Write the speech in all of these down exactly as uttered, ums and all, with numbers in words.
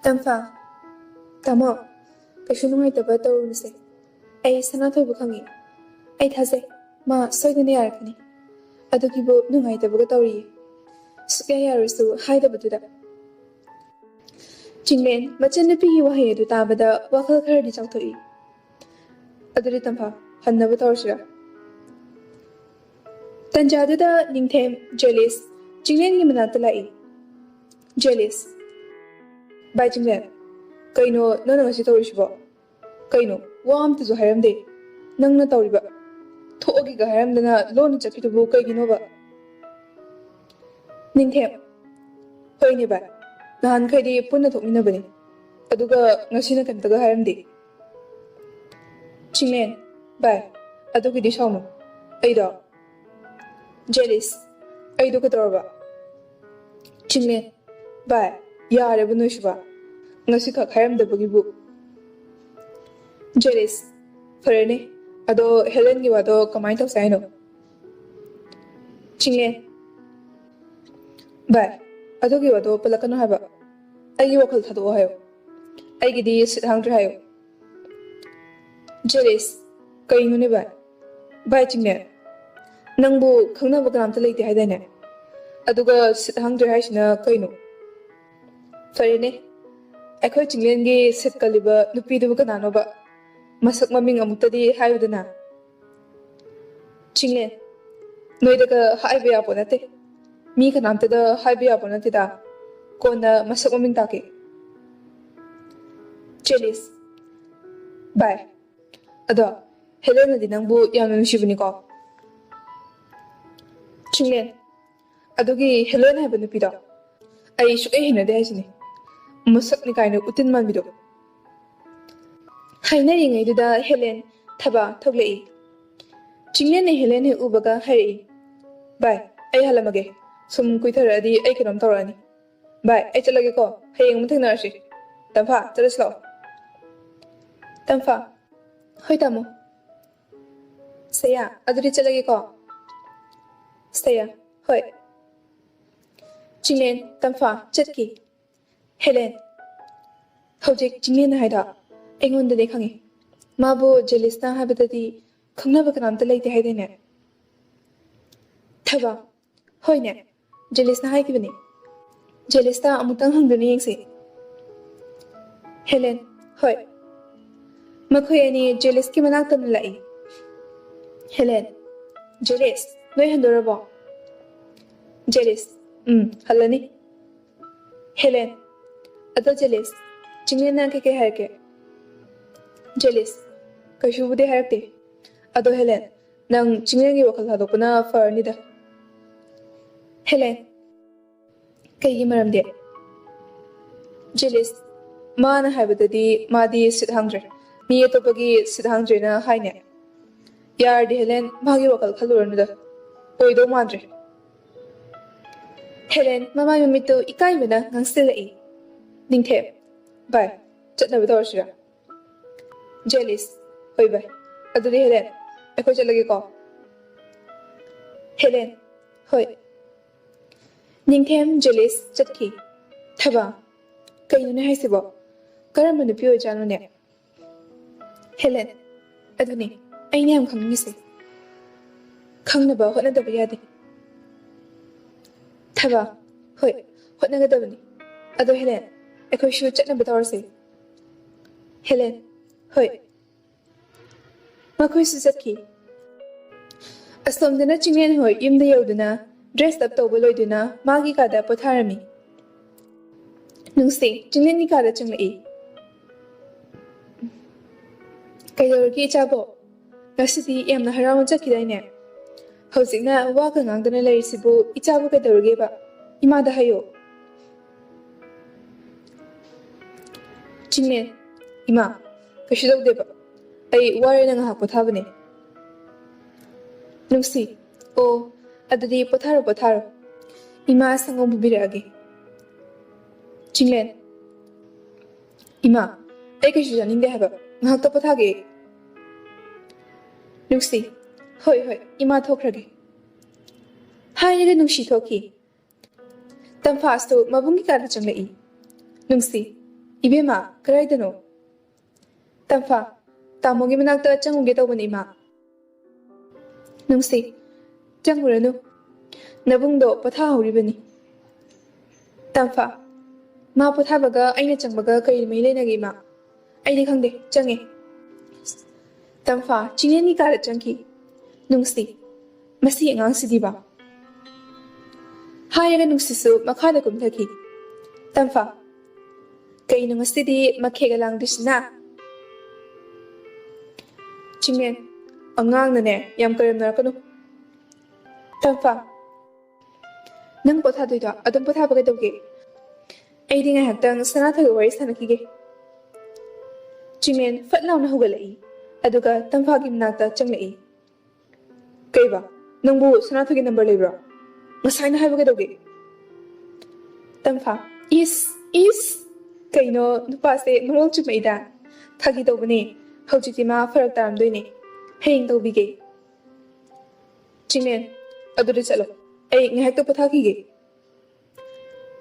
ꯇꯝꯐꯥ, ꯇꯥꯃꯣ, ꯀꯩꯁꯨ ꯅꯨꯡꯉꯥꯏꯇꯕ ꯇꯧꯔꯨꯅꯨꯁꯦ꯫ ꯑꯩ ꯁꯅꯥꯊꯣꯏꯕꯨ ꯈꯪꯉꯤ꯫ ꯑꯩ ꯊꯥꯖꯩ, ꯃꯥ ꯁꯣꯏꯗꯅ ꯌꯥꯔꯛꯀꯅꯤ꯫ ꯑꯗꯨꯒꯤꯕꯨ ꯅꯨꯡꯉꯥꯏꯇꯕꯒ ꯇꯧꯔꯤꯌꯦ꯫ ꯁꯨꯛꯌꯥ ꯌꯥꯔꯣꯏꯁꯨ ꯍꯥꯏꯗꯕꯗꯨꯗ꯫ ꯆꯤꯡꯂꯦꯟ ꯃꯆꯟꯅꯨꯄꯤꯒꯤ ꯋꯥꯍꯩ ꯑꯗꯨ ꯇꯥꯕꯗ ꯋꯥꯈꯜ ꯈꯔꯗꯤ ꯆꯥꯎꯊꯣꯛꯏ꯫ ꯑꯗꯨꯗꯤ ꯇꯝꯐꯥ, ꯍꯟꯅꯕ ꯇꯧꯔꯁꯤꯔꯥ? ꯇꯟꯖꯥꯗꯨꯗ ꯅꯤꯡꯊꯦꯝ ꯖꯦꯂꯤꯁ ꯆꯤꯡꯂꯦꯟꯒꯤ ꯃꯅꯥꯛꯇ ꯂꯥꯛꯏ꯫ ꯖꯦꯂꯤꯁ, "ꯚꯥꯏ ꯆꯤꯡꯂꯦꯟ, ꯀꯩꯅꯣ ꯅꯪꯅ ꯉꯁꯤ ꯇꯧꯔꯤꯁꯤꯕꯣ? ꯀꯩꯅꯣ, ꯋꯥ ꯑꯝꯇꯁꯨ ꯍꯥꯏꯔꯝꯗꯦ꯫ ꯅꯪꯅ ꯇꯧꯔꯤꯕ, ꯊꯣꯛꯑꯒꯦꯒ ꯍꯥꯏꯔꯝꯗꯅ ꯂꯣꯟꯅ ꯆꯠꯈꯤꯗꯨꯕꯨ ꯀꯩꯒꯤꯅꯣꯕ?" ꯅꯤꯡꯊꯦꯝ, "ꯍꯣꯏꯅꯦ ꯚꯥꯏ, ꯅꯍꯥꯟꯈꯩꯗꯤ ꯄꯨꯟꯅ ꯊꯣꯛꯃꯤꯟꯅꯕꯅꯤ, ꯑꯗꯨꯒ ꯉꯁꯤꯅ ꯀꯩꯝꯇꯒ ꯍꯥꯏꯔꯝꯗꯦ꯫" ꯆꯤꯡꯂꯦꯟ, "ꯚꯥꯏ, ꯑꯗꯨꯒꯤꯗꯤ ꯁꯥꯎꯅꯨ꯫ ꯑꯩꯗꯣ..." ꯖꯦꯂꯤꯁ, "ꯑꯩꯗꯣ ꯀꯩꯗꯧꯔꯕ?" ꯆꯤꯡꯂꯦꯟ, "ꯚꯥꯏ, ꯌꯥꯔꯦꯕ ꯅꯣꯏꯁꯨꯕ꯫ ꯉꯁꯤꯈꯛ ꯍꯥꯏꯔꯝꯗꯕꯒꯤꯕꯨ꯫" ꯖꯦꯂꯤꯁ, "ꯐꯔꯦꯅꯦ, ꯑꯗꯣ ꯍꯦꯂꯦꯟꯒꯤ ꯋꯥꯗꯣ ꯀꯃꯥꯏꯅ ꯇꯧꯁꯦ ꯍꯥꯏꯅꯣ?" ꯆꯤꯡꯂꯦꯟ, "ꯚꯥꯏ, ꯑꯗꯨꯒꯤ ꯋꯥꯗꯣ ꯄꯜꯂꯛꯀꯅꯨ ꯍꯥꯏꯕ꯫ ꯑꯩꯒꯤ ꯋꯥꯈꯜ ꯊꯥꯗꯣꯛꯑꯣ ꯍꯥꯏꯌꯣ꯫ ꯑꯩꯒꯤꯗꯤ ꯁꯤꯠ ꯍꯥꯡꯗ꯭ꯔꯦ ꯍꯥꯏꯌꯣ꯫" ꯖꯦꯂꯤꯁ, "ꯀꯩꯅꯣꯅꯦ ꯚꯥꯏ? ꯚꯥꯏ ꯆꯤꯡꯂꯦꯟ, ꯅꯪꯕꯨ ꯈꯪꯅꯕ ꯀꯅꯥꯝꯇ ꯂꯩꯇꯦ ꯍꯥꯏꯗꯥꯏꯅꯦ? ꯑꯗꯨꯒ ꯁꯤꯠ ꯍꯥꯡꯗ꯭ꯔꯦ ꯍꯥꯏꯁꯤꯅ ꯀꯩꯅꯣ? ꯐꯔꯦꯅꯦ, ꯑꯩꯈꯣꯏ ꯆꯤꯡꯂꯦꯟꯒꯤ ꯁꯤꯠ ꯀꯜꯂꯤꯕ ꯅꯨꯄꯤꯗꯨꯕꯨ ꯀꯅꯥꯅꯣꯕ? ꯃꯁꯛ ꯃꯃꯤꯡ ꯑꯃꯨꯛꯇꯗꯤ ꯍꯥꯏꯌꯨꯗꯅ꯫" ꯆꯤꯡꯂꯦꯟ, "ꯅꯣꯏꯗꯒ ꯍꯥꯏꯕ ꯌꯥꯄꯣ ꯅꯠꯇꯦ꯫ ꯃꯤ ꯀꯅꯥꯝꯇꯗ ꯍꯥꯏꯕ ꯌꯥꯄꯣ ꯅꯠꯇꯦꯗ꯫ ꯀꯣꯟꯅ ꯃꯁꯛ ꯃꯃꯤꯡ ꯇꯥꯛꯀꯦ꯫" ꯖꯦꯂꯤꯁ, "ꯚꯥꯏ, ꯑꯗꯣ ꯍꯦꯂꯦꯟꯅꯗꯤ ꯅꯪꯕꯨ ꯌꯥꯝꯅ ꯅꯨꯡꯁꯤꯕꯅꯤꯀꯣ꯫" ꯆꯤꯡꯂꯦꯟ, "ꯑꯗꯨꯒꯤ ꯍꯦꯂꯦꯟ ꯍꯥꯏꯕ ꯅꯨꯄꯤꯗꯣ ꯑꯩ ꯁꯨꯛꯍꯩ ꯍꯩꯅꯗꯦ ꯍꯥꯏꯁꯤꯅꯤ꯫ ꯃꯁꯛꯅꯤ ꯀꯥꯏꯅ ꯎꯇꯤꯟ ꯃꯥꯟꯕꯤꯗꯣ꯫" ꯍꯥꯏꯅꯔꯤꯉꯩꯗꯨꯗ ꯍꯦꯂꯦꯟ ꯊꯕꯥ ꯊꯣꯛꯂꯛꯏ꯫ ꯆꯤꯡꯂꯦꯟꯅ ꯍꯦꯂꯦꯟ ꯍꯦꯛ ꯎꯕꯒ ꯍꯥꯏꯔꯛꯏ, "ꯚꯥꯏ, ꯑꯩ ꯍꯜꯂꯝꯃꯒꯦ꯫ ꯁꯨꯝ ꯀꯨꯏꯊꯔꯛꯑꯗꯤ ꯑꯩ ꯀꯩꯅꯣꯝ ꯇꯧꯔꯛꯑꯅꯤ꯫ ꯚꯥꯏ, ꯑꯩ ꯆꯠꯂꯒꯦꯀꯣ꯫ ꯍꯌꯦꯡ ꯑꯃꯨꯛ ꯊꯦꯡꯅꯔꯁꯤ꯫ ꯇꯝꯐꯥ, ꯆꯠꯂꯁꯤ ꯂꯥꯛꯑꯣ꯫" ꯇꯝꯐꯥ, "ꯍꯣꯏ ꯇꯥꯃꯣ꯫" ꯁꯌꯥ, "ꯑꯗꯨꯗꯤ ꯆꯠꯂꯒꯦꯀꯣ꯫" ꯁꯌꯥ, "ꯍꯣꯏ꯫" ꯆꯤꯡꯂꯦꯟ, ꯇꯝꯐꯥ, ꯆꯠꯈꯤ꯫ ꯍꯦꯂꯦꯟ, ꯍꯧꯖꯤꯛ ꯆꯤꯡꯂꯦꯟꯅ ꯍꯥꯏꯗꯣ ꯑꯩꯉꯣꯟꯗꯗꯤ ꯈꯪꯉꯤ꯫ ꯃꯥꯕꯨ ꯖꯦꯂꯤꯁꯅ ꯍꯥꯏꯕꯗꯗꯤ ꯈꯪꯅꯕ ꯀꯅꯥꯝꯇ ꯂꯩꯇꯦ ꯍꯥꯏꯗꯥꯏꯅꯦ? ꯊꯕ, ꯍꯣꯏꯅꯦ, ꯖꯦꯂꯤꯁꯅ ꯍꯥꯏꯈꯤꯕꯅꯤ꯫ ꯖꯦꯂꯤꯁꯇ ꯑꯃꯨꯛꯇꯪ ꯍꯪꯗꯨꯅ ꯌꯦꯡꯁꯤ꯫ ꯍꯦꯂꯦꯟ, ꯍꯣꯏ꯫ ꯃꯈꯣꯏ ꯑꯅꯤ ꯖꯦꯂꯤꯁꯀꯤ ꯃꯅꯥꯛꯇ ꯂꯥꯛꯏ꯫ ꯍꯦꯂꯦꯟ, ꯖꯦꯂꯤꯁ, ꯅꯣꯏ ꯍꯟꯗꯣꯔꯕꯣ? ꯖꯦꯂꯤꯁ, ꯎꯝ, ꯍꯜꯂꯅꯤ꯫ ꯍꯦꯂꯦꯟ, ꯑꯗꯣ ꯖꯦꯂꯤꯁ, ꯆꯤꯡꯂꯦꯟꯅ ꯀꯩꯀꯩ ꯍꯥꯏꯔꯛꯀꯦ? ꯖꯦꯂꯤꯁ, ꯀꯩꯁꯨꯕꯨꯗꯤ ꯍꯥꯏꯔꯛꯇꯦ꯫ ꯑꯗꯣ ꯍꯦꯂꯦꯟ, ꯅꯪ ꯆꯤꯡꯂꯦꯟꯒꯤ ꯋꯥꯈꯜ ꯊꯥꯗꯣꯛꯄꯅ ꯐꯔꯅꯤꯗ꯫ ꯍꯦꯂꯦꯟ, ꯀꯩꯒꯤ ꯃꯔꯝꯗꯤ? ꯖꯦꯂꯤꯁ, ꯃꯥꯅ ꯍꯥꯏꯕꯗꯗꯤ ꯃꯥꯗꯤ ꯁꯤꯠ ꯍꯥꯡꯗ꯭ꯔꯦ, ꯃꯤ ꯑꯇꯣꯞꯄꯒꯤ ꯁꯤꯠ ꯍꯥꯡꯗ꯭ꯔꯦꯅ ꯍꯥꯏꯅꯦ꯫ ꯌꯥꯔꯗꯤ ꯍꯦꯂꯦꯟ, ꯃꯥꯒꯤ ꯋꯥꯈꯜ ꯈꯜꯂꯨꯔꯅꯨꯗ, ꯑꯣꯏꯗꯧ ꯃꯥꯟꯗ꯭ꯔꯦ꯫ ꯍꯦꯂꯦꯟ ꯃꯃꯥꯏ ꯃꯃꯤꯠꯇꯨ ꯏꯀꯥꯏꯕꯅ ꯉꯥꯡꯁꯤꯜꯂꯛꯏ꯫ ꯅꯤꯡꯊꯦꯝ, ꯚꯥꯏ, ꯆꯠꯅꯕ ꯇꯧꯔꯁꯤꯔ? ꯖꯦꯂꯤꯁ, ꯍꯣꯏ ꯚꯥꯏ, ꯑꯗꯨꯗꯤ ꯍꯦꯂꯦꯟ, ꯑꯩꯈꯣꯏ ꯆꯠꯂꯒꯦꯀꯣ꯫ ꯍꯦꯂꯦꯟ, ꯍꯣꯏ꯫ ꯅꯤꯡꯊꯦꯝ, ꯖꯦꯂꯤꯁ ꯆꯠꯈꯤ꯫ ꯊꯕ, ꯀꯩꯅꯣꯅꯦ ꯍꯥꯏꯁꯤꯕꯣ? ꯀꯔꯝꯕ ꯅꯨꯄꯤ ꯑꯣꯏꯖꯥꯠꯅꯣꯅꯦ? ꯍꯦꯂꯦꯟ, ꯑꯗꯨꯅꯦ ꯑꯩꯅ ꯌꯥꯝ ꯈꯪꯅꯤꯡꯉꯤꯁꯦ꯫ ꯈꯪꯅꯕ ꯍꯣꯠꯅꯗꯕ ꯌꯥꯗꯦ꯫ ꯊꯕ, ꯍꯣꯏ, ꯍꯣꯠꯅꯒꯗꯕꯅꯤ꯫ ꯑꯗꯣ ꯍꯦꯂꯦꯟ, ꯑꯩꯈꯣꯏꯁꯨ ꯆꯠꯅꯕ ꯇꯧꯔꯁꯦ꯫ ꯍꯦꯂꯦꯟ, ꯍꯣꯏ꯫ ꯃꯈꯣꯏꯁꯨ ꯆꯠꯈꯤ꯫ ꯑꯁꯣꯝꯗꯅ ꯆꯤꯡꯂꯦꯟ ꯍꯣꯏ ꯌꯨꯝꯗ ꯌꯧꯗꯨꯅ dress up ꯇꯧꯕ ꯂꯣꯏꯗꯨꯅ ꯃꯥꯒꯤ ꯀꯥꯗ ꯄꯣꯊꯥꯔꯝꯃꯤ꯫ ꯅꯨꯡꯁꯤ, ꯆꯤꯡꯂꯦꯟꯒꯤ ꯀꯥꯗ ꯆꯪꯂꯛꯏ꯫ ꯀꯩꯗꯧꯔꯒꯦ ꯏꯆꯥꯕꯣ? ꯉꯁꯤꯗꯤ ꯌꯥꯝꯅ ꯍꯔꯥꯎꯅ ꯆꯠꯈꯤꯗꯥꯏꯅꯦ? ꯍꯧꯖꯤꯛꯅ ꯋꯥꯒ ꯉꯥꯡꯗꯅ ꯂꯩꯔꯤꯁꯤꯕꯨ ꯏꯆꯥꯕꯨ ꯀꯩꯗꯧꯔꯒꯦꯕ? ꯏꯃꯥꯗ ꯍꯥꯏꯌꯣ꯫ ꯆꯤꯡꯂꯦꯟ, ꯏꯃꯥ, ꯀꯩꯁꯨ ꯇꯧꯗꯦꯕ꯫ ꯑꯩ ꯋꯥꯔꯦꯅ ꯉꯥꯏꯍꯥꯛ ꯄꯣꯊꯥꯕꯅꯦ꯫ ꯅꯨꯡꯁꯤ, ꯑꯣ, ꯑꯗꯨꯗꯤ ꯄꯣꯊꯥꯔꯣ, ꯄꯣꯊꯥꯔꯣ꯫ ꯏꯃꯥ ꯁꯪꯒꯣꯝ ꯄꯨꯕꯤꯔꯛꯑꯒꯦ꯫ ꯆꯤꯡꯂꯦꯟ, ꯏꯃꯥ, ꯑꯩ ꯀꯩꯁꯨ ꯆꯥꯅꯤꯡꯗꯦ ꯍꯥꯏꯕ꯫ ꯉꯥꯏꯍꯥꯛꯇ ꯄꯣꯊꯥꯒꯦ꯫ ꯅꯨꯡꯁꯤ, ꯍꯣꯏ, ꯍꯣꯏ, ꯏꯃꯥ ꯊꯣꯛꯈ꯭ꯔꯒꯦ꯫ ꯍꯥꯏꯔꯒ ꯅꯨꯡꯁꯤ ꯊꯣꯛꯈꯤ꯫ ꯇꯝꯐꯥꯁꯇꯨ ꯃꯕꯨꯡꯒꯤ ꯀꯥꯗ ꯆꯪꯂꯛꯏ꯫ ꯅꯨꯡꯁꯤ, ꯏꯕꯦꯝꯃ, ꯀꯗꯥꯏꯗꯅꯣ? ꯇꯝꯐꯥ, ꯇꯥꯃꯣꯒꯤ ꯃꯅꯥꯛꯇ ꯆꯪꯉꯨꯒꯦ ꯇꯧꯕꯅꯤ, ꯏꯃꯥ꯫ ꯅꯨꯡꯁꯤ, ꯆꯪꯉꯨꯔꯅꯨ꯫ ꯅꯕꯨꯡꯗꯣ ꯄꯣꯊꯥꯍꯧꯔꯤꯕꯅꯤ꯫ ꯇꯝꯐꯥ, ꯃꯥ ꯄꯣꯊꯥꯕꯒ ꯑꯩꯅ ꯆꯪꯕꯒ ꯀꯔꯤ ꯃꯔꯤ ꯂꯩꯅꯒꯦ, ꯏꯃꯥ? ꯑꯩꯗꯤ ꯈꯪꯗꯦ, ꯆꯪꯉꯦ꯫ ꯇꯝꯐꯥ ꯆꯤꯡꯂꯦꯟꯒꯤ ꯀꯥꯗ ꯆꯪꯈꯤ꯫ ꯅꯨꯡꯁꯤ, ꯃꯁꯤ ꯑꯉꯥꯡꯁꯤꯗꯤꯕ꯫ ꯍꯥꯏꯔꯒ ꯅꯨꯡꯁꯤꯁꯨ ꯃꯈꯥꯗ ꯀꯨꯝꯊꯈꯤ꯫ ꯇꯝꯐꯥ, ꯀꯩꯅꯣ ꯉꯁꯤꯗꯤ ꯃꯈꯦꯒ ꯂꯥꯡꯗꯣꯏꯁꯤꯅ? ꯆꯤꯡꯂꯦꯟ, ꯑꯉꯥꯡꯅꯅꯦ ꯌꯥꯝ ꯀꯔꯦꯝꯅꯔꯛꯀꯅꯨ꯫ ꯇꯝꯐꯥ, ꯅꯪ ꯄꯣꯊꯥꯗꯣꯏꯗꯣ ꯑꯗꯨꯝ ꯄꯣꯊꯥꯕ ꯀꯩꯗꯧꯒꯦ? ꯑꯩꯗꯤ ꯉꯥꯏꯍꯥꯛꯇꯪ ꯁꯅꯥꯊꯣꯏꯒ ꯋꯥꯔꯤ ꯁꯥꯟꯅꯈꯤꯒꯦ꯫ ꯆꯤꯡꯂꯦꯟ ꯐꯠ ꯂꯥꯎꯅ ꯍꯧꯒꯠꯂꯛꯏ, ꯑꯗꯨꯒ ꯇꯝꯐꯥꯒꯤ ꯃꯅꯥꯛꯇ ꯆꯪꯂꯛꯏ꯫ ꯀꯩꯕ? ꯅꯪꯕꯨ ꯁꯅꯥꯊꯣꯏꯒꯤ ꯅꯝꯕꯔ ꯂꯩꯕ꯭ꯔꯣ? ꯉꯁꯥꯏꯅ ꯍꯥꯏꯕ ꯀꯩꯗꯧꯒꯦ? ꯇꯝꯐꯥ, ꯏꯁ, ꯏꯁ! ꯀꯩꯅꯣ ꯅꯨꯄꯥꯁꯦ ꯃꯔꯣꯜ ꯆꯨꯝꯃꯛꯏꯗ꯫ ꯐꯥꯒꯤ ꯇꯧꯕꯅꯦ꯫ ꯍꯧꯖꯤꯛꯇꯤ ꯃꯥ ꯐꯔꯛ ꯇꯥꯔꯝꯗꯣꯏꯅꯦ꯫ ꯍꯌꯦꯡ ꯇꯧꯕꯤꯒꯦ꯫ ꯆꯤꯡꯂꯦꯟ, ꯑꯗꯨꯗꯤ ꯆꯠꯂꯣ꯫ ꯑꯩ ꯉꯥꯏꯍꯥꯛꯇ ꯄꯣꯊꯥꯈꯤꯒꯦ꯫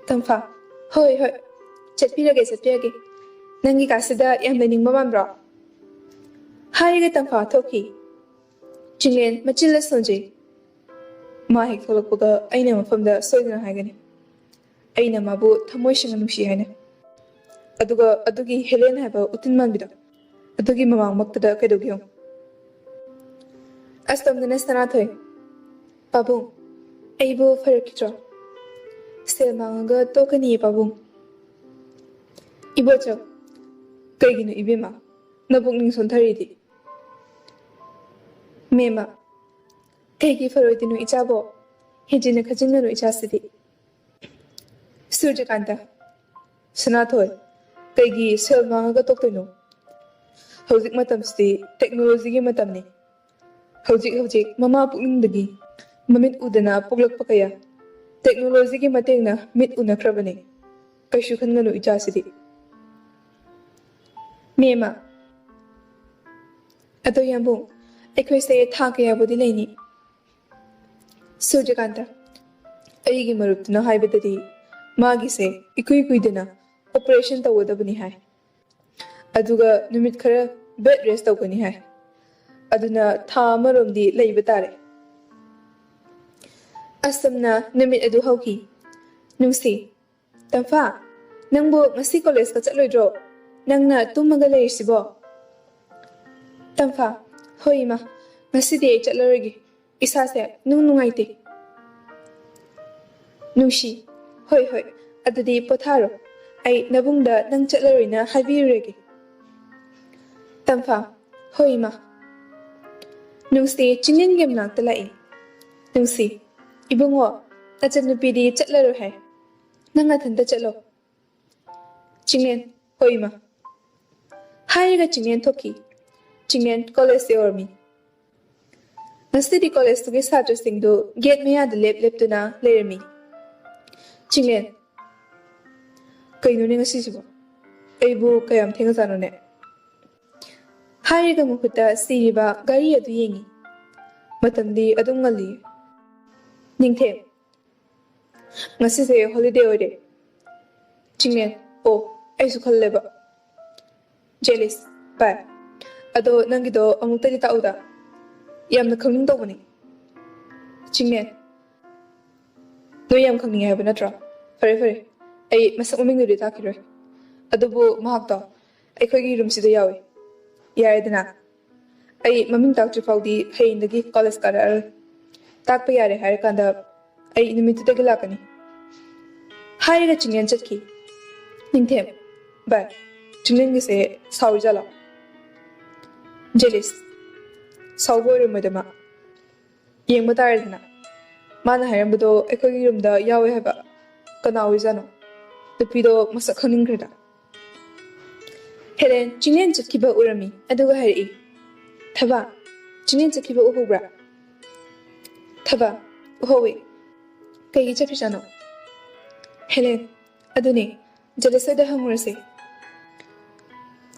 ꯇꯝꯐꯥ, ꯍꯣꯏ, ꯍꯣꯏ, ꯆꯠꯄꯤꯔꯒꯦ, ꯆꯠꯄꯤꯔꯒꯦ꯫ ꯅꯪꯒꯤ ꯀꯥꯁꯤꯗ ꯌꯥꯝ ꯂꯩꯅꯤꯡꯕ ꯃꯥꯟꯕ꯭ꯔꯣ? ꯍꯥꯏꯔꯒ ꯇꯝꯐꯥ ꯊꯣꯛꯈꯤ꯫ ꯆꯤꯡꯂꯦꯟ ꯃꯆꯤꯟꯗ ꯁꯣꯟꯖꯩ꯫ ꯃꯥ ꯍꯦꯛ ꯊꯣꯛꯂꯛꯄꯒ ꯑꯩꯅ ꯃꯐꯝꯗ ꯁꯣꯏꯗꯅ ꯍꯥꯏꯒꯅꯤ꯫ ꯑꯩꯅ ꯃꯥꯕꯨ ꯊꯃꯣꯏ ꯁꯦꯡꯅ ꯅꯨꯡꯁꯤ ꯍꯥꯏꯅ꯫ ꯑꯗꯨꯒ ꯑꯗꯨꯒꯤ ꯍꯦꯂꯦꯟ ꯍꯥꯏꯕ ꯎꯇꯤꯟ ꯃꯥꯟꯕꯤꯗꯣ, ꯑꯗꯨꯒꯤ ꯃꯃꯥꯡꯃꯛꯇꯗ ꯀꯩꯗꯧꯒꯦ ꯌꯦꯡꯉꯨ꯫ ꯑꯁ, ꯇꯝꯗꯅ ꯁꯅꯥꯊꯣꯏ꯫ ꯄꯥꯕꯨꯡ, ꯑꯩꯕꯨ ꯐꯔꯛꯈꯤꯗ꯭ꯔꯣ? ꯁꯦꯜ ꯃꯥꯡꯉꯒ ꯇꯣꯛꯀꯅꯤꯌꯦ, ꯄꯥꯕꯨꯡ꯫ ꯏꯕꯣꯆꯧ, ꯀꯩꯒꯤꯅꯣ ꯏꯕꯦꯝꯃ? ꯅꯕꯨꯛꯅꯤꯡ ꯁꯣꯟꯊꯔꯤꯗꯤ? ꯃꯦꯝꯃ, ꯀꯩꯒꯤ ꯐꯔꯣꯏꯗꯣꯏꯅꯣ ꯏꯆꯥꯕꯣ? ꯍꯦꯟꯖꯤꯟꯅ ꯈꯟꯖꯤꯟꯒꯅꯨ ꯏꯆꯥꯁꯤꯗꯤ꯫ ꯁꯨꯔꯖꯀꯥꯟꯇ, ꯁꯅꯥꯊꯣꯏ, ꯀꯩꯒꯤ ꯁꯦꯜ ꯃꯥꯡꯉꯒ ꯇꯣꯛꯇꯣꯏꯅꯣ? ꯍꯧꯖꯤꯛ ꯃꯇꯝꯁꯤꯗꯤ ꯇꯦꯛꯅꯣꯂꯣꯖꯤꯒꯤ ꯃꯇꯝꯅꯤ꯫ ꯍꯧꯖꯤꯛ ꯍꯧꯖꯤꯛ ꯃꯃꯥ ꯄꯨꯛꯅꯤꯡꯗꯒꯤ ꯃꯃꯤꯠ ꯎꯗꯅ ꯄꯣꯛꯂꯛꯄ ꯀꯌꯥ ꯇꯦꯛꯅꯣꯂꯣꯖꯤꯒꯤ ꯃꯇꯦꯡꯅ ꯃꯤꯠ ꯎꯅꯈ꯭ꯔꯕꯅꯤ꯫ ꯀꯩꯁꯨ ꯈꯟꯒꯅꯨ ꯏꯆꯥꯁꯤꯗꯤ꯫ ꯃꯦꯝꯃ, ꯑꯗꯣ ꯌꯥꯝꯕꯨꯡ, ꯑꯩꯈꯣꯏꯁꯦ ꯊꯥ ꯀꯌꯥꯕꯨꯗꯤ ꯂꯩꯅꯤ? ꯁꯨꯔꯖꯀꯥꯟꯇ, ꯑꯩꯒꯤ ꯃꯔꯨꯞꯇꯨꯅ ꯍꯥꯏꯕꯗꯗꯤ ꯃꯥꯒꯤꯁꯦ ꯏꯀꯨꯏ ꯀꯨꯏꯗꯅ ꯑꯣꯄꯔꯦꯁꯟ ꯇꯧꯒꯗꯕꯅꯤ ꯍꯥꯏ꯫ ꯑꯗꯨꯒ ꯅꯨꯃꯤꯠ ꯈꯔ ꯕꯦꯗ ꯔꯦꯁ ꯇꯧꯒꯅꯤ ꯍꯥꯏ꯫ ꯑꯗꯨꯅ ꯊꯥ ꯑꯃꯔꯣꯝꯗꯤ ꯂꯩꯕ ꯇꯥꯔꯦ꯫ ꯑꯁꯨꯝꯅ ꯅꯨꯃꯤꯠ ꯑꯗꯨ ꯍꯧꯈꯤ꯫ ꯅꯨꯡꯁꯤ, ꯇꯝꯐꯥ, ꯅꯪꯕꯨ ꯉꯁꯤ ꯀꯣꯂꯦꯖꯀ ꯆꯠꯂꯣꯏꯗ꯭ꯔꯣ? ꯅꯪꯅ ꯇꯨꯝꯃꯒ ꯂꯩꯔꯤꯁꯤꯕꯣ? ꯇꯝꯐꯥ, ꯍꯣꯏ ꯏꯃꯥ, ꯉꯁꯤꯗꯤ ꯑꯩ ꯆꯠꯂꯔꯣꯏꯒꯦ꯫ ꯏꯁꯥꯁꯦ ꯅꯨꯡ ꯅꯨꯡꯉꯥꯏꯇꯦ꯫ ꯅꯨꯡꯁꯤ, ꯍꯣꯏ ꯍꯣꯏ, ꯑꯗꯨꯗꯤ ꯄꯣꯊꯥꯔꯣ꯫ ꯑꯩ ꯅꯕꯨꯡꯗ ꯅꯪ ꯆꯠꯂꯔꯣꯏꯅ ꯍꯥꯏꯕꯤꯔꯨꯔꯒꯦ꯫ ꯇꯝꯐꯥ, ꯍꯣꯏ ꯏꯃꯥ꯫ ꯅꯨꯡꯁꯤ ꯆꯤꯡꯂꯦꯟꯒꯤ ꯃꯅꯥꯛꯇ ꯂꯥꯛꯏ꯫ ꯅꯨꯡꯁꯤ, ꯏꯕꯨꯡꯉꯣ, ꯅꯆꯟꯅꯨꯄꯤꯗꯤ ꯆꯠꯂꯔꯣꯏ ꯍꯥꯏ꯫ ꯅꯪ ꯅꯊꯟꯇ ꯆꯠꯂꯣ꯫ ꯆꯤꯡꯂꯦꯟ, ꯍꯣꯏ ꯏꯃꯥ꯫ ꯍꯥꯏꯔꯒ ꯆꯤꯡꯂꯦꯟ ꯊꯣꯛꯈꯤ꯫ ꯆꯤꯡꯂꯦꯟ ꯀꯣꯂꯦꯖ ꯌꯧꯔꯝꯃꯤ꯫ ꯉꯁꯤꯗꯤ ꯀꯣꯂꯦꯖꯇꯨꯒꯤ ꯁꯥꯇ꯭ꯔꯁꯤꯡꯗꯨ ꯒꯦꯠ ꯃꯌꯥꯗ ꯂꯦꯞ ꯂꯦꯞꯇꯨꯅ ꯂꯩꯔꯝꯃꯤ꯫ ꯆꯤꯡꯂꯦꯟ, ꯀꯩꯅꯣꯅꯦ ꯉꯁꯤꯁꯤꯕꯣ? ꯑꯩꯕꯨ ꯀꯌꯥꯝ ꯊꯦꯡꯉꯖꯥꯠꯅꯣꯅꯦ? ꯍꯥꯏꯔꯒ ꯃꯈꯨꯠꯇ ꯁꯤꯔꯤꯕ ꯘꯔꯤ ꯑꯗꯨ ꯌꯦꯡꯉꯤ꯫ ꯃꯇꯝꯗꯤ ꯑꯗꯨꯝ ꯉꯜꯂꯤ꯫ ꯅꯤꯡꯊꯦꯝ, ꯉꯁꯤꯁꯦ ꯍꯣꯂꯤꯗꯦ ꯑꯣꯏꯔꯦ꯫ ꯆꯤꯡꯂꯦꯟ, ꯑꯣ, ꯑꯩꯁꯨ ꯈꯜꯂꯦꯕ꯫ ꯖꯦꯂꯤꯁ, ꯚꯥꯏ, ꯑꯗꯣ ꯅꯪꯒꯤꯗꯣ ꯑꯃꯨꯛꯇꯗꯤ ꯇꯥꯛꯎꯗ꯫ ꯌꯥꯝꯅ ꯈꯪꯅꯤꯡ ꯇꯧꯕꯅꯤ꯫ ꯆꯤꯡꯂꯦꯟ, ꯅꯣꯏ ꯌꯥꯝ ꯈꯪꯅꯤꯡꯉꯦ ꯍꯥꯏꯕ ꯅꯠꯇ꯭ꯔꯣ? ꯐꯔꯦ ꯐꯔꯦ, ꯑꯩ ꯃꯁꯛ ꯃꯃꯤꯡꯗꯨꯗꯤ ꯇꯥꯛꯈꯤꯔꯣꯏ꯫ ꯑꯗꯨꯕꯨ ꯃꯍꯥꯛꯇꯣ ꯑꯩꯈꯣꯏꯒꯤ ꯔꯨꯝꯁꯤꯗ ꯌꯥꯎꯏ꯫ ꯌꯥꯔꯦꯗꯅ? ꯑꯩ ꯃꯃꯤꯡ ꯇꯥꯛꯇ꯭ꯔꯤ ꯐꯥꯎꯗꯤ ꯍꯌꯦꯡꯗꯒꯤ ꯀꯣꯂꯦꯖ ꯀꯥꯔꯛꯑꯔꯣꯏ꯫ ꯇꯥꯛꯄ ꯌꯥꯔꯦ ꯍꯥꯏꯔꯀꯥꯟꯗ ꯑꯩ ꯅꯨꯃꯤꯠꯇꯨꯗꯒꯤ ꯂꯥꯛꯀꯅꯤ꯫ ꯍꯥꯏꯔꯒ ꯆꯤꯡꯂꯦꯟ ꯆꯠꯈꯤ꯫ ꯅꯤꯡꯊꯦꯝ, ꯚꯥꯏ, ꯆꯤꯡꯂꯦꯟꯒꯤꯁꯦ ꯁꯥꯎꯔꯤꯖꯥꯠꯂꯣ? ꯖꯦꯂꯤꯁ, ꯁꯥꯎꯕ ꯑꯣꯏꯔꯝꯃꯣꯏꯗ ꯃꯥ꯫ ꯌꯦꯡꯕ ꯇꯥꯔꯦꯗꯅ꯫ ꯃꯥꯅ ꯍꯥꯏꯔꯝꯕꯗꯣ ꯑꯩꯈꯣꯏꯒꯤ ꯔꯨꯝꯗ ꯌꯥꯎꯋꯦ ꯍꯥꯏꯕ꯫ ꯀꯅꯥ ꯑꯣꯏꯖꯥꯠꯅꯣ? ꯅꯨꯄꯤꯗꯣ ꯃꯁꯛ ꯈꯪꯅꯤꯡꯈ꯭ꯔꯦꯗ꯫ ꯍꯦꯂꯦꯟ ꯆꯤꯡꯂꯦꯟ ꯆꯠꯈꯤꯕ ꯎꯔꯝꯃꯤ, ꯑꯗꯨꯒ ꯍꯥꯏꯔꯛꯏ, "ꯊꯕꯥ, ꯆꯤꯡꯂꯦꯟ ꯆꯠꯈꯤꯕ ꯎꯍꯧꯕ꯭ꯔꯥ?" ꯊꯕꯥ, "ꯎꯍꯧꯋꯤ꯫ ꯀꯩꯒꯤ ꯆꯠꯈ꯭ꯔꯤꯖꯥꯠꯅꯣ?" ꯍꯦꯂꯦꯟ, "ꯑꯗꯨꯅꯦ, ꯖꯦꯂꯤꯁ ꯍꯣꯏꯗ ꯍꯪꯉꯨꯔꯁꯦ꯫"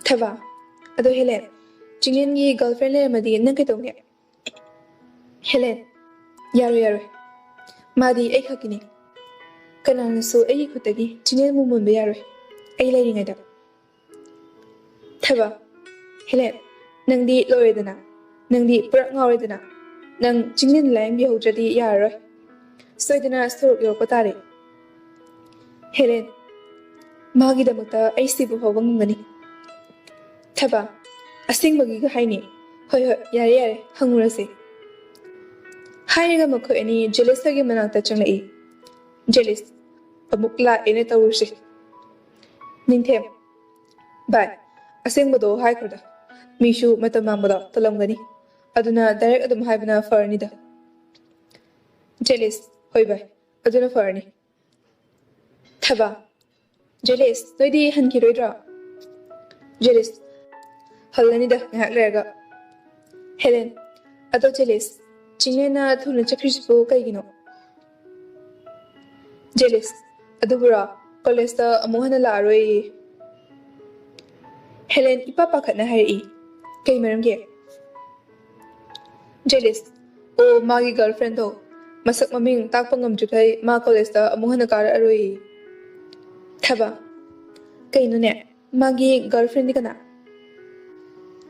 ꯊꯕꯥ, "ꯑꯗꯣ ꯍꯦꯂꯦꯟ, ꯆꯤꯡꯂꯦꯟꯒꯤ ꯒꯔꯜꯐ꯭ꯔꯦꯟ ꯂꯩꯔꯝꯃꯗꯤ ꯅꯪ ꯀꯩꯗꯧꯅꯤ?" ꯍꯦꯂꯦꯟ, "ꯌꯥꯔꯣꯏ, ꯌꯥꯔꯣꯏ꯫ ꯃꯥꯗꯤ ꯑꯩ ꯈꯛꯀꯤꯅꯤ꯫ ꯀꯅꯥꯅꯁꯨ ꯑꯩꯒꯤ ꯈꯨꯠꯇꯒꯤ ꯆꯤꯡꯂꯦꯟꯕꯨ ꯃꯨꯟꯕ ꯌꯥꯔꯣꯏ꯫ ꯑꯩ ꯂꯩꯔꯤꯉꯩꯗ꯫ ꯊꯕ, ꯍꯦꯂꯦꯟ, ꯅꯪꯗꯤ ꯂꯣꯏꯔꯦꯗꯅ꯫ ꯅꯪꯗꯤ ꯄꯨꯔꯥ ꯉꯥꯎꯔꯦꯗꯅ꯫ ꯅꯪ ꯆꯤꯡꯂꯦꯟ ꯂꯥꯌꯦꯡꯕꯤꯍꯧꯗ꯭ꯔꯗꯤ ꯌꯥꯔꯔꯣꯏ꯫ ꯁꯣꯏꯗꯅ ꯁꯣꯔꯣꯛ ꯌꯧꯔꯛꯄ ꯇꯥꯔꯦ꯫ ꯍꯦꯂꯦꯟ, ꯃꯥꯒꯤꯗꯃꯛꯇ ꯑꯩ ꯁꯤꯕ ꯐꯥꯎꯕ ꯉꯝꯒꯅꯤ꯫ ꯊꯕ, ꯑꯁꯦꯡꯕꯒꯤꯒ ꯍꯥꯏꯅꯤ꯫ ꯍꯣꯏ, ꯍꯣꯏ, ꯌꯥꯔꯦ, ꯌꯥꯔꯦ, ꯍꯪꯉꯨꯔꯁꯦ꯫ ꯍꯥꯏꯔꯒ ꯃꯈꯣꯏ ꯑꯅꯤ ꯖꯦꯂꯤꯁ ꯍꯣꯏꯒꯤ ꯃꯅꯥꯛꯇ ꯆꯪꯂꯛꯏ꯫ ꯖꯦꯂꯤꯁ, ꯑꯃꯨꯛ ꯂꯥꯛꯑꯦꯅꯦ ꯇꯧꯔꯤꯁꯦ꯫ ꯅꯤꯡꯊꯦꯝ, ꯚꯥꯏ, ꯑꯁꯦꯡꯕꯗꯣ ꯍꯥꯏꯈ꯭ꯔꯣꯗ꯫ ꯃꯤꯁꯨ ꯃꯇꯝ ꯃꯥꯡꯕꯗꯣ ꯇꯜꯂꯝꯒꯅꯤ꯫ ꯑꯗꯨꯅ ꯗꯥꯏꯔꯦꯛ ꯑꯗꯨꯝ ꯍꯥꯏꯕꯅ ꯐꯔꯅꯤꯗ꯫ ꯖꯦꯂꯤꯁ, ꯍꯣꯏ ꯚꯥꯏ, ꯑꯗꯨꯅ ꯐꯔꯅꯤ꯫ ꯊꯕ, ꯖꯦꯂꯤꯁ, ꯅꯣꯏꯗꯤ ꯍꯟꯈꯤꯔꯣꯏꯗ꯭ꯔꯣ? ꯖꯦꯂꯤꯁ, ꯍꯜꯂꯅꯤꯗ ꯉꯥꯏꯍꯥꯛ ꯂꯩꯔꯒ꯫ ꯍꯦꯂꯦꯟ, ꯑꯗꯣ ꯖꯦꯂꯤꯁ, ꯆꯤꯡꯂꯦꯟꯅ ꯊꯨꯅ ꯆꯠꯈ꯭ꯔꯤꯁꯤꯕꯨ ꯀꯩꯒꯤꯅꯣ? ꯖꯦꯂꯤꯁ, ꯑꯗꯨꯕꯨꯔꯣ, ꯀꯣꯂꯦꯖꯇ ꯑꯃꯨꯛ ꯍꯟꯅ ꯂꯥꯛꯑꯔꯣꯏꯌꯦ꯫ ꯍꯦꯂꯦꯟ ꯏꯄꯥ ꯄꯥꯈꯠꯅ ꯍꯥꯏꯔꯛꯏ꯫ ꯀꯩ ꯃꯔꯝꯒꯤ? ꯖꯦꯂꯤꯁ, ꯑꯣ, ꯃꯥꯒꯤ ꯒꯔꯜꯐ꯭ꯔꯦꯟꯗꯣ, ꯃꯁꯛ ꯃꯃꯤꯡ ꯇꯥꯛꯄ ꯉꯝꯗ꯭ꯔꯤꯈꯩ ꯃꯥ ꯀꯣꯂꯦꯖꯇ ꯑꯃꯨꯛ ꯍꯟꯅ ꯀꯥꯔꯛꯑꯔꯣꯏꯌꯦ꯫ ꯊꯕ, ꯀꯩꯅꯣꯅꯦ, ꯃꯥꯒꯤ ꯒꯔꯜꯐ꯭ꯔꯦꯟꯗꯤ ꯀꯅꯥ?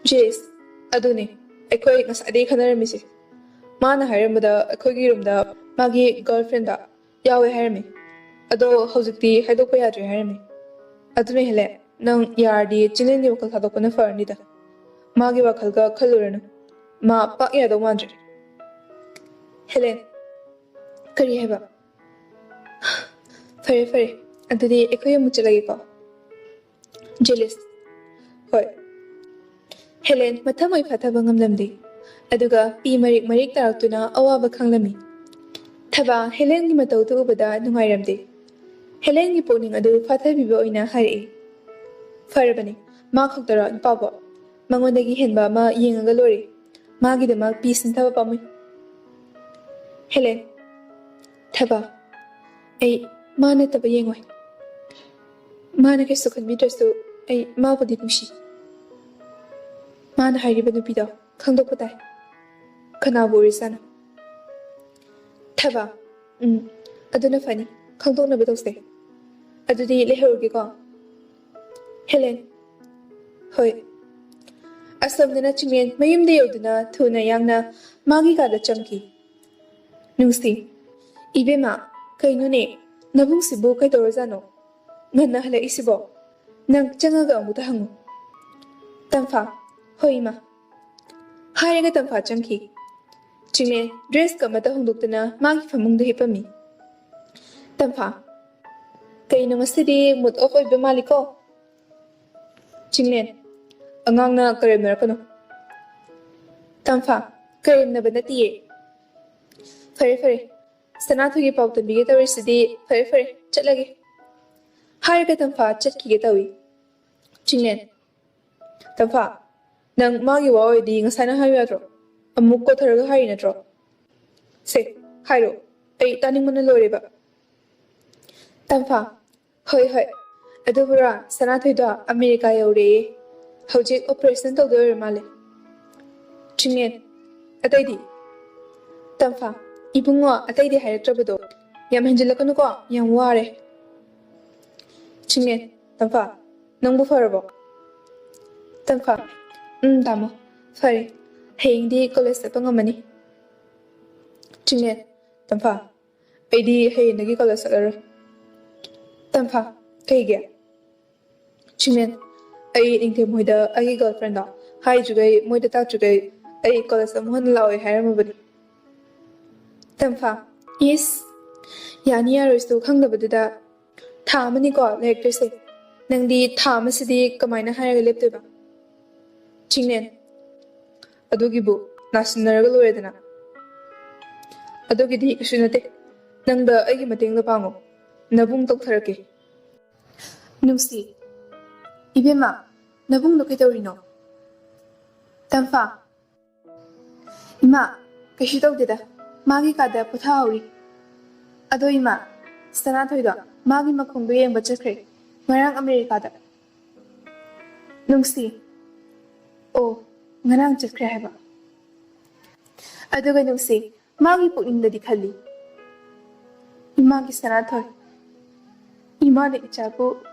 ꯖꯦꯂꯤꯁ, ꯑꯗꯨꯅꯦ, ꯑꯩꯈꯣꯏ ꯉꯁꯥꯏꯗꯒꯤ ꯈꯟꯅꯔꯝꯃꯤꯁꯦ꯫ ꯃꯥꯅ ꯍꯥꯏꯔꯝꯕꯗ ꯑꯩꯈꯣꯏꯒꯤ ꯔꯨꯝꯗ ꯃꯥꯒꯤ ꯒꯔꯜꯐ꯭ꯔꯦꯟꯗ ꯌꯥꯎꯋꯦ ꯍꯥꯏꯔꯝꯃꯤ꯫ ꯑꯗꯣ ꯍꯧꯖꯤꯛꯇꯤ ꯍꯥꯏꯗꯣꯛꯄ ꯌꯥꯗ꯭ꯔꯦ ꯍꯥꯏꯔꯝꯃꯤ꯫ ꯑꯗꯨꯅ ꯍꯦꯂꯦꯟ, ꯅꯪ ꯌꯥꯔꯗꯤ ꯆꯤꯡꯂꯦꯟꯒꯤ ꯋꯥꯈꯜ ꯊꯥꯗꯣꯛꯄꯅ ꯐꯔꯅꯤꯗ꯫ ꯃꯥꯒꯤ ꯋꯥꯈꯜꯒ ꯈꯜꯂꯨꯔꯅꯨ꯫ ꯃꯥ ꯄꯥꯛ ꯌꯥꯗꯧ ꯃꯥꯟꯗ꯭ꯔꯦ꯫ ꯍꯦꯂꯦꯟ, ꯀꯔꯤ ꯍꯥꯏꯕ? ꯐꯔꯦ, ꯐꯔꯦ, ꯑꯗꯨꯗꯤ ꯑꯩꯈꯣꯏ ꯑꯃꯨꯛ ꯆꯠꯂꯒꯦꯀꯣ꯫ ꯖꯦꯂꯤꯁ, ꯍꯣꯏ꯫ ꯍꯦꯂꯦꯟ ꯃꯊꯃꯣꯏ ꯐꯥꯊꯕ ꯉꯝꯂꯝꯗꯦ, ꯑꯗꯨꯒ ꯄꯤ ꯃꯔꯤꯛ ꯃꯔꯤꯛ ꯇꯥꯔꯛꯇꯨꯅ ꯑꯋꯥꯕ ꯈꯥꯡꯂꯝꯃꯤ꯫ ꯊꯕ ꯍꯦꯂꯦꯟꯒꯤ ꯃꯇꯧꯗꯨ ꯎꯕꯗ ꯅꯨꯡꯉꯥꯏꯔꯝꯗꯦ꯫ ꯍꯦꯂꯦꯟꯒꯤ ꯄꯨꯛꯅꯤꯡ ꯑꯗꯨ ꯐꯥꯊꯕꯤꯕ ꯑꯣꯏꯅ ꯍꯥꯏꯔꯛꯏ, ꯐꯔꯕꯅꯤ, ꯃꯥ ꯈꯛꯇꯔꯣ ꯅꯨꯄꯥꯕꯣ? ꯃꯉꯣꯟꯗꯒꯤ ꯍꯦꯟꯕ ꯑꯃ ꯌꯦꯡꯉꯒ ꯂꯣꯏꯔꯦ꯫ ꯃꯥꯒꯤꯗꯃꯛ ꯄꯤ ꯁꯤꯟꯊꯕ ꯄꯥꯝꯃꯨꯏ꯫ ꯍꯦꯂꯦꯟ, ꯊꯕ, ꯑꯩ ꯃꯥ ꯅꯠꯇꯕ ꯌꯦꯡꯉꯣꯏ꯫ ꯃꯥꯅ ꯀꯩꯁꯨ ꯈꯟꯕꯤꯗ꯭ꯔꯁꯨ ꯑꯩ ꯃꯥꯕꯨꯗꯤ ꯅꯨꯡꯁꯤ꯫ ꯃꯥꯅ ꯍꯥꯏꯔꯤꯕ ꯅꯨꯄꯤꯗꯣ ꯈꯪꯗꯣꯛꯄ ꯇꯥꯏ꯫ ꯀꯅꯥꯕꯨ ꯑꯣꯏꯔꯤꯖꯥꯠꯅꯣ? ꯊꯕ, ꯎꯝ, ꯑꯗꯨꯅ ꯐꯅꯤ꯫ ꯈꯪꯗꯣꯛꯅꯕ ꯇꯧꯁꯦ꯫ ꯑꯗꯨꯗꯤ ꯂꯩꯍꯧꯔꯒꯦꯀꯣ꯫ ꯍꯦꯂꯦꯟ꯫ ꯍꯣꯏ꯫ ꯑꯁꯣꯝꯗꯅ ꯆꯤꯡꯂꯦꯟ ꯃꯌꯨꯝꯗ ꯌꯧꯗꯨꯅ ꯊꯨꯅ ꯌꯥꯡꯅ ꯃꯥꯒꯤ ꯀꯥꯗ ꯆꯪꯈꯤ꯫ ꯅꯨꯡꯁꯤ꯫ ꯏꯕꯦꯝꯃ, ꯀꯩꯅꯣꯅꯦ? ꯅꯕꯨꯡꯁꯤꯕꯨ ꯀꯩꯗꯧꯔꯖꯥꯠꯅꯣ? ꯉꯟꯅ ꯍꯜꯂꯛꯏꯁꯤꯕꯣ? ꯅꯪ ꯆꯪꯉꯒ ꯑꯃꯨꯛꯇ ꯍꯪꯉꯨ꯫ ꯇꯝꯐꯥ꯫ ꯍꯣꯏ ꯏꯃꯥ꯫ ꯍꯥꯏꯔꯒ ꯇꯝꯐꯥ ꯆꯪꯈꯤ꯫ ꯆꯤꯡꯂꯦꯟ ꯗ꯭ꯔꯦꯁꯀ ꯑꯃꯠꯇ ꯍꯣꯡꯗꯣꯛꯇꯅ ꯃꯥꯒꯤ ꯐꯃꯨꯡꯗ ꯍꯤꯞꯄꯝꯃꯤ꯫ ꯇꯝꯐꯥ꯫ ꯀꯩꯅꯣ ꯉꯁꯤꯗꯤ ꯃꯨꯠ ꯑꯣꯐ ꯑꯣꯏꯕ ꯃꯥꯜꯂꯤꯀꯣ? ꯆꯤꯡꯂꯦꯟ꯫ ꯑꯉꯥꯡꯅ ꯀꯔꯦꯝꯅꯔꯛꯀꯅꯨ꯫ ꯇꯝꯐꯥ꯫ ꯀꯔꯦꯝꯅꯕ ꯅꯠꯇꯤꯌꯦ꯫ ꯐꯔꯦ ꯐꯔꯦ, ꯁꯅꯥꯊꯣꯏꯒꯤ ꯄꯥꯎ ꯇꯝꯕꯤꯒꯦ ꯇꯧꯔꯤꯁꯤꯗꯤ꯫ ꯐꯔꯦ ꯐꯔꯦ, ꯆꯠꯂꯒꯦ꯫ ꯍꯥꯏꯔꯒ ꯇꯝꯐꯥ ꯆꯠꯈꯤꯒꯦ ꯇꯧꯏ꯫ ꯆꯤꯡꯂꯦꯟ꯫ ꯇꯝꯐꯥ, ꯅꯪ ꯃꯥꯒꯤ ꯋꯥ ꯑꯣꯏꯔꯗꯤ ꯉꯁꯥꯏꯅ ꯍꯥꯏꯌꯨ ꯌꯥꯗ꯭ꯔꯣ? ꯑꯃꯨꯛ ꯀꯣꯊꯔꯒ ꯍꯥꯏꯔꯤ ꯅꯠꯇ꯭ꯔꯣ? ꯁꯦ, ꯍꯥꯏꯔꯣ꯫ ꯑꯩ ꯇꯥꯅꯤꯡꯕꯅ ꯂꯣꯏꯔꯦꯕ꯫ ꯇꯝꯐꯥ꯫ ꯍꯣꯏ ꯍꯣꯏ꯫ ꯑꯗꯨꯕꯨꯔꯣ, ꯁꯅꯥꯊꯣꯏꯗꯣ ꯑꯃꯦꯔꯤꯀꯥ ꯌꯧꯔꯦꯌꯦ꯫ ꯍꯧꯖꯤꯛ ꯑꯣꯄꯔꯦꯁꯟ ꯇꯧꯗꯣꯏ ꯑꯣꯏꯔ ꯃꯥꯜꯂꯦ꯫ ꯆꯤꯡꯂꯦꯟ꯫ ꯑꯇꯩꯗꯤ? ꯇꯝꯐꯥ꯫ ꯏꯕꯨꯡꯉꯣ, ꯑꯇꯩꯗꯤ ꯍꯥꯏꯔꯛꯇ꯭ꯔꯕꯗꯣ꯫ ꯌꯥꯝ ꯍꯦꯟꯖꯤꯜꯂꯛꯀꯅꯨꯀꯣ, ꯌꯥꯝ ꯋꯥꯔꯦ꯫ ꯆꯤꯡꯂꯦꯟ꯫ ꯇꯝꯐꯥ, ꯅꯪꯕꯨ ꯐꯔꯕꯣ? ꯇꯝꯐꯥ꯫ ꯎꯝ ꯇꯥꯃꯣ, ꯐꯔꯦ꯫ ꯍꯌꯦꯡꯗꯤ ꯀꯣꯂꯦꯖ ꯆꯠꯄ ꯉꯝꯃꯅꯤ꯫ ꯆꯤꯡꯂꯦꯟ꯫ ꯇꯝꯐꯥ꯫ ꯑꯩꯗꯤ ꯍꯌꯦꯡꯗꯒꯤ ꯀꯣꯂꯦꯖ ꯆꯠꯂꯔꯣꯏ꯫ ꯇꯝꯐꯥ꯫ ꯀꯩꯒꯤ? ꯆꯤꯡꯂꯦꯟ꯫ ꯑꯩ ꯅꯤꯡꯊꯦꯝ ꯍꯣꯏꯗ ꯑꯩꯒꯤ ꯒꯔꯜꯐ꯭ꯔꯦꯟꯗꯣ ꯍꯥꯏꯗ꯭ꯔꯤꯈꯩ, ꯃꯣꯏꯗ ꯇꯥꯛꯇ꯭ꯔꯤꯈꯩ ꯑꯩ ꯀꯣꯂꯦꯖ ꯑꯃꯨꯛ ꯍꯟꯅ ꯂꯥꯛꯑꯣꯏ ꯍꯥꯏꯔꯝꯃꯕꯅꯤ꯫ ꯇꯝꯐꯥ꯫ ꯏꯁ, ꯌꯥꯅꯤ ꯌꯥꯔꯣꯏꯁꯨ ꯈꯪꯗꯕꯗꯨꯗ꯫ ꯊꯥ ꯑꯃꯅꯤꯀꯣ ꯂꯩꯔꯛꯇꯣꯏꯁꯦ꯫ ꯅꯪꯗꯤ ꯊꯥ ꯑꯃꯁꯤꯗꯤ ꯀꯃꯥꯏꯅ ꯍꯥꯏꯔꯒ ꯂꯦꯞꯇꯣꯏꯕ? ꯆꯤꯡꯂꯦꯟ꯫ ꯑꯗꯨꯒꯤꯕꯨ ꯅꯥꯁꯤꯟꯅꯔꯒ ꯂꯣꯏꯔꯦꯗꯅ꯫ ꯑꯗꯨꯒꯤꯗꯤ ꯀꯩꯁꯨ ꯅꯠꯇꯦ꯫ ꯅꯪꯗ ꯑꯩꯒꯤ ꯃꯇꯦꯡꯗꯣ ꯄꯥꯡꯉꯣ꯫ ꯅꯕꯨꯡ ꯇꯧꯊꯔꯛꯀꯦ꯫ ꯅꯨꯡꯁꯤ꯫ ꯏꯕꯦꯝꯃ, ꯅꯕꯨꯡꯗꯣ ꯀꯩꯗꯧꯔꯤꯅꯣ? ꯇꯝꯐꯥ꯫ ꯏꯃꯥ, ꯀꯩꯁꯨ ꯇꯧꯗꯦꯗ꯫ ꯃꯥꯒꯤ ꯀꯥꯗ ꯄꯣꯊꯥꯍꯧꯔꯤ꯫ ꯑꯗꯣ ꯏꯃꯥ, ꯁꯅꯥꯊꯣꯏꯗꯣ ꯃꯥꯒꯤ ꯃꯈꯣꯡꯗꯣ ꯌꯦꯡꯕ ꯆꯠꯈ꯭ꯔꯦ ꯉꯔꯥꯡ ꯑꯃꯦꯔꯤꯀꯥꯗ꯫ ꯅꯨꯡꯁꯤ꯫ ꯑꯣ, ꯉꯔꯥꯡ ꯆꯠꯈ꯭ꯔꯦ ꯍꯥꯏꯕ꯫ ꯑꯗꯨꯒ ꯅꯨꯡꯁꯤ, ꯃꯥꯒꯤ ꯄꯨꯛꯅꯤꯡꯗꯗꯤ ꯈꯜꯂꯤ, "ꯏꯃꯥꯒꯤ ꯁꯅꯥꯊꯣꯏ, ꯏꯃꯥꯅ ꯏꯆꯥꯕꯨ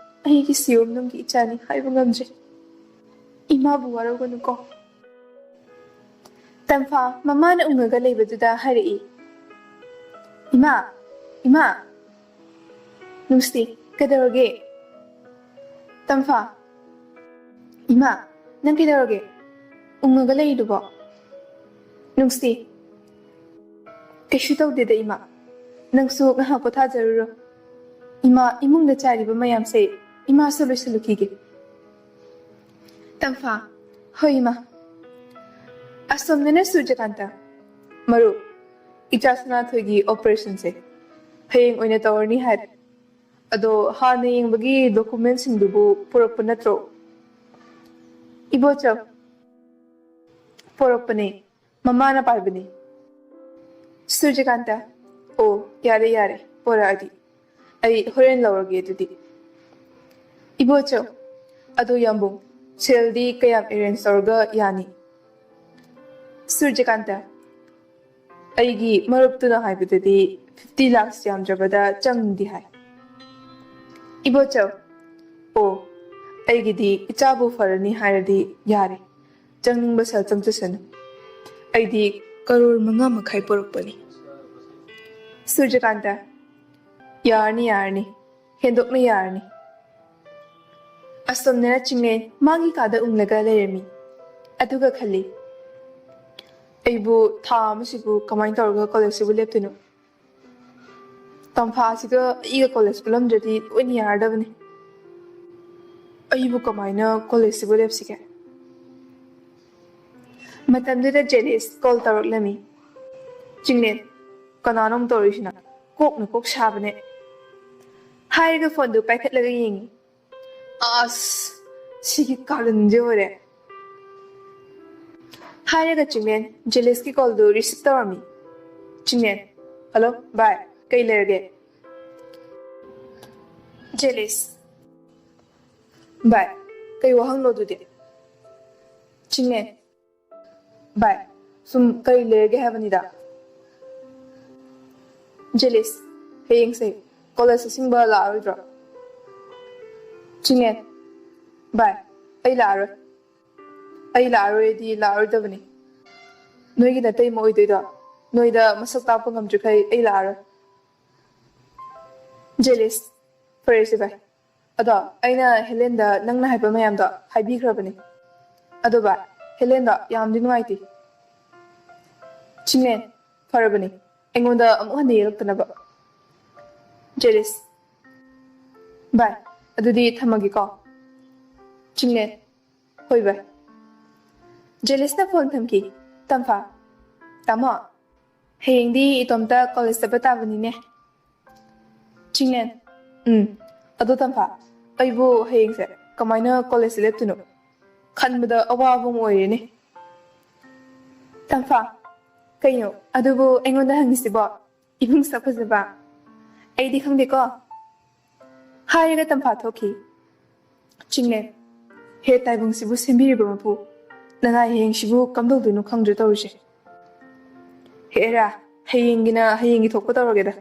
ꯑꯩꯒꯤ ꯁꯤꯌꯣꯝ ꯅꯨꯡꯒꯤ ꯏꯆꯥꯅꯤ ꯍꯥꯏꯕ ꯉꯝꯗ꯭ꯔꯦ꯫ ꯏꯃꯥꯕꯨ ꯋꯥꯔꯧꯒꯅꯨꯀꯣ꯫ ꯇꯝꯐꯥ ꯃꯃꯥꯅ ꯎꯪꯉꯒ ꯂꯩꯕꯗꯨꯗ ꯍꯥꯏꯔꯛꯏ, "ꯏꯃꯥ, ꯏꯃꯥ!" "ꯅꯨꯡꯁꯤ, ꯀꯩꯗꯧꯔꯒꯦ?" "ꯇꯝꯐꯥ, ꯏꯃꯥ, ꯅꯪ ꯀꯩꯗꯧꯔꯒꯦ? ꯎꯪꯉꯒ ꯂꯩꯔꯤꯗꯨꯕꯣ?" "ꯅꯨꯡꯁꯤ, ꯀꯩꯁꯨ ꯇꯧꯗꯦꯗ ꯏꯃꯥ꯫ ꯅꯪꯁꯨ ꯉꯥꯏꯍꯥꯛ ꯄꯣꯊꯥꯖꯔꯨꯔꯣ꯫ ꯏꯃꯥ, ꯏꯃꯨꯡꯗ ꯆꯥꯏꯔꯤꯕ ꯃꯌꯥꯝꯁꯦ ꯏꯃꯥꯁꯨ ꯂꯣꯏꯁꯤꯜꯂꯨꯈꯤꯒꯦ꯫" ꯇꯝꯐꯥ, "ꯍꯣꯏ ꯏꯃꯥ꯫" ꯑꯁꯣꯝꯗꯅ ꯁꯨꯔꯖꯀꯥꯟꯇ, "ꯃꯔꯨꯞ, ꯏꯆꯥ ꯁꯅꯥꯊꯣꯏꯒꯤ ꯑꯣꯄꯔꯦꯁꯟꯁꯦ ꯍꯌꯦꯡ ꯑꯣꯏꯅ ꯇꯧꯔꯅꯤ ꯍꯥꯏ꯫ ꯑꯗꯣ ꯍꯥꯟꯅ ꯌꯦꯡꯕꯒꯤ ꯗꯣꯀꯨꯃꯦꯟꯁꯤꯡꯗꯨꯕꯨ ꯄꯨꯔꯛꯄ ꯅꯠꯇ꯭ꯔꯣ?" "ꯏꯕꯣꯆꯧ, ꯄꯣꯔꯛꯄꯅꯦ, ꯃꯃꯥꯅ ꯄꯥꯏꯕꯅꯦ꯫" ꯁꯨꯔꯖꯀꯥꯟꯇ, "ꯑꯣ, ꯌꯥꯔꯦ, ꯌꯥꯔꯦ, ꯄꯣꯔꯛꯑꯗꯤ꯫ ꯑꯩ ꯍꯣꯔꯦꯟ ꯂꯧꯔꯒꯦ ꯑꯗꯨꯗꯤ꯫" "ꯏꯕꯣꯆꯧ, ꯑꯗꯣ ꯌꯥꯝꯕꯨꯡ, ꯁꯦꯜꯗꯤ ꯀꯌꯥꯝ ꯑꯦꯔꯦꯟꯖ ꯇꯧꯔꯒ ꯌꯥꯅꯤ?" ꯁꯨꯔꯖꯀꯥꯟꯇ, "ꯑꯩꯒꯤ ꯃꯔꯨꯞꯇꯨꯅ ꯍꯥꯏꯕꯗꯗꯤ ꯐꯤꯐꯇꯤ ꯂꯥꯛꯁ ꯌꯥꯝꯗ꯭ꯔꯕꯗ ꯆꯪꯗꯤ ꯍꯥꯏ꯫" ꯏꯕꯣꯆꯧ, "ꯑꯣ, ꯑꯩꯒꯤꯗꯤ ꯏꯆꯥꯕꯨ ꯐꯔꯅꯤ ꯍꯥꯏꯔꯗꯤ ꯌꯥꯔꯦ꯫ ꯆꯪꯅꯤꯡꯕ ꯁꯦꯜ ꯆꯪꯖꯁꯅꯨ꯫ ꯑꯩꯗꯤ ꯀꯔꯣꯔ ꯃꯉꯥ ꯃꯈꯥꯏ ꯄꯨꯔꯛꯄꯅꯤ꯫" ꯁꯨꯔꯖꯀꯥꯟꯇ, "ꯌꯥꯔꯅꯤ, ꯌꯥꯔꯅꯤ꯫ ꯍꯦꯟꯗꯣꯛꯅ ꯌꯥꯔꯅꯤ꯫" ꯑꯁꯣꯝꯗꯅ ꯆꯤꯡꯂꯦꯟ ꯃꯥꯒꯤ ꯀꯥꯗ ꯎꯪꯂꯒ ꯂꯩꯔꯝꯃꯤ꯫ ꯑꯗꯨꯒ ꯈꯜꯂꯤ, "ꯑꯩꯕꯨ ꯊꯥ ꯑꯃꯁꯤꯕꯨ ꯀꯃꯥꯏꯅ ꯇꯧꯔꯒ ꯀꯣꯂꯦꯖꯁꯤꯕꯨ ꯂꯦꯞꯇꯣꯏꯅꯣ? ꯇꯝꯐꯥꯁꯤꯒ ꯑꯩꯒ ꯀꯣꯂꯦꯖ ꯄꯨꯜꯂꯝꯗ꯭ꯔꯗꯤ ꯂꯣꯏꯅ ꯌꯥꯔꯗꯕꯅꯤ꯫ ꯑꯩꯕꯨ ꯀꯃꯥꯏꯅ ꯀꯣꯂꯦꯖꯁꯤꯕꯨ ꯂꯦꯞꯁꯤꯒꯦ?" ꯃꯇꯝꯗꯨꯗ ꯖꯦꯂꯤꯁ ꯀꯣꯜ ꯇꯧꯔꯛꯂꯝꯃꯤ꯫ "ꯆꯤꯡꯂꯦꯟ, ꯀꯅꯥꯅꯣ ꯑꯃꯨꯛ ꯇꯧꯔꯛꯏꯁꯤꯅ? ꯀꯣꯛꯅ ꯀꯣꯛ ꯁꯥꯕꯅꯦ꯫" ꯍꯥꯏꯔꯒ ꯐꯣꯟꯗꯨ ꯄꯥꯏꯈꯠꯂꯒ ꯌꯦꯡꯉꯤ꯫ "ꯑꯁ, ꯁꯤꯒꯤ ꯀꯥꯔꯟꯁꯦ ꯑꯣꯏꯔꯦ꯫" ꯍꯥꯏꯔꯒ ꯆꯤꯡꯂꯦꯟ ꯖꯦꯂꯤꯁꯀꯤ ꯀꯣꯜꯗꯨ ꯔꯤꯁꯤꯞ ꯇꯧꯔꯝꯃꯤ꯫ ꯆꯤꯡꯂꯦꯟ, "ꯍꯜꯂꯣ, ꯚꯥꯏ, ꯀꯩ ꯂꯩꯔꯒꯦ?" ꯖꯦꯂꯤꯁ, "ꯚꯥꯏ, ꯀꯩ ꯋꯥꯍꯪꯅꯣ ꯑꯗꯨꯗꯤ?" ꯆꯤꯡꯂꯦꯟ, "ꯚꯥꯏ, ꯁꯨꯝ ꯀꯔꯤ ꯂꯩꯔꯒꯦ ꯍꯥꯏꯕꯅꯤꯗ꯫" ꯖꯦꯂꯤꯁ, "ꯍꯌꯦꯡꯁꯦ ꯀꯣꯂꯦꯖ ꯑꯁꯤꯡꯕ ꯂꯥꯛꯑꯔꯣꯏꯗ꯭ꯔꯣ?" ꯆꯤꯡꯂꯦꯟ, ꯚꯥꯏ, ꯑꯩ ꯂꯥꯛꯑꯔꯣꯏ꯫ ꯑꯩ ꯂꯥꯛꯑꯔꯣꯏꯗꯤ ꯂꯥꯛꯑꯔꯣꯏꯗꯕꯅꯤ꯫ ꯅꯣꯏꯒꯤ ꯅꯇꯩꯃ ꯑꯣꯏꯗꯣꯏꯗꯣ ꯅꯣꯏꯗ ꯃꯁꯛ ꯇꯥꯛꯄ ꯉꯝꯗ꯭ꯔꯤꯈꯩ ꯑꯩ ꯂꯥꯛꯑꯔꯣꯏ꯫ ꯖꯦꯂꯤꯁ, ꯐꯔꯦꯁꯦ ꯚꯥꯏ꯫ ꯑꯗꯣ ꯑꯩꯅ ꯍꯦꯂꯦꯟꯗ ꯅꯪꯅ ꯍꯥꯏꯕ ꯃꯌꯥꯝꯗꯣ ꯍꯥꯏꯕꯤꯈ꯭ꯔꯕꯅꯤ꯫ ꯑꯗꯣ ꯚꯥꯏ, ꯍꯦꯂꯦꯟꯗꯣ ꯌꯥꯝꯗꯤ ꯅꯨꯡꯉꯥꯏꯇꯦ꯫ ꯆꯤꯡꯂꯦꯟ, ꯐꯔꯕꯅꯤ꯫ ꯑꯩꯉꯣꯟꯗ ꯑꯃꯨꯛ ꯍꯟꯅ ꯌꯦꯛꯂꯛꯇꯅꯕ꯫ ꯖꯦꯂꯤꯁ, ꯚꯥꯏ, ꯑꯗꯨꯗꯤ ꯊꯝꯃꯒꯦꯀꯣ꯫ ꯆꯤꯡꯂꯦꯟ, ꯍꯣꯏ ꯚꯥꯏ꯫ ꯖꯦꯂꯤꯁꯅ ꯐꯣꯟ ꯊꯝꯈꯤ꯫ ꯇꯝꯐꯥ, ꯇꯥꯃꯣ, ꯍꯌꯦꯡꯗꯤ ꯏꯇꯣꯝꯇ ꯀꯣꯂꯦꯖ ꯆꯠꯄ ꯇꯥꯕꯅꯤꯅꯦ꯫ ꯆꯤꯡꯂꯦꯟ, ꯎꯝ꯫ ꯑꯗꯣ ꯇꯝꯐꯥ, ꯑꯩꯕꯨ ꯍꯌꯦꯡꯁꯦ ꯀꯃꯥꯏꯅ ꯀꯣꯂꯦꯖꯇ ꯂꯦꯞꯇꯣꯏꯅꯣ? ꯈꯟꯕꯗ ꯑꯋꯥꯕ ꯑꯃ ꯑꯣꯏꯔꯦꯅꯦ꯫ ꯇꯝꯐꯥ, ꯀꯩꯅꯣ ꯑꯗꯨꯕꯨ ꯑꯩꯉꯣꯟꯗ ꯍꯪꯉꯤꯁꯤꯕꯣ? ꯏꯃꯨꯡ ꯁꯛ ꯐꯖꯕ? ꯑꯩꯗꯤ ꯈꯪꯗꯦꯀꯣ꯫ ꯍꯥꯏꯔꯒ ꯇꯝꯐꯥ ꯊꯣꯛꯈꯤ꯫ ꯆꯤꯡꯂꯦꯟ, ꯍꯦ ꯇꯥꯏꯕꯪꯁꯤꯕꯨ ꯁꯦꯝꯕꯤꯔꯤꯕ ꯃꯄꯨ, ꯅꯅꯥꯏ ꯍꯌꯦꯡꯁꯤꯕꯨ ꯀꯝꯗꯧꯗꯣꯏꯅꯣ ꯈꯪꯗ꯭ꯔꯦ ꯇꯧꯔꯤꯁꯦ꯫ ꯍꯦꯔꯥ, ꯍꯌꯦꯡꯒꯤꯅ ꯍꯌꯦꯡꯒꯤ ꯊꯣꯛꯄ ꯇꯧꯔꯒꯦꯗ꯫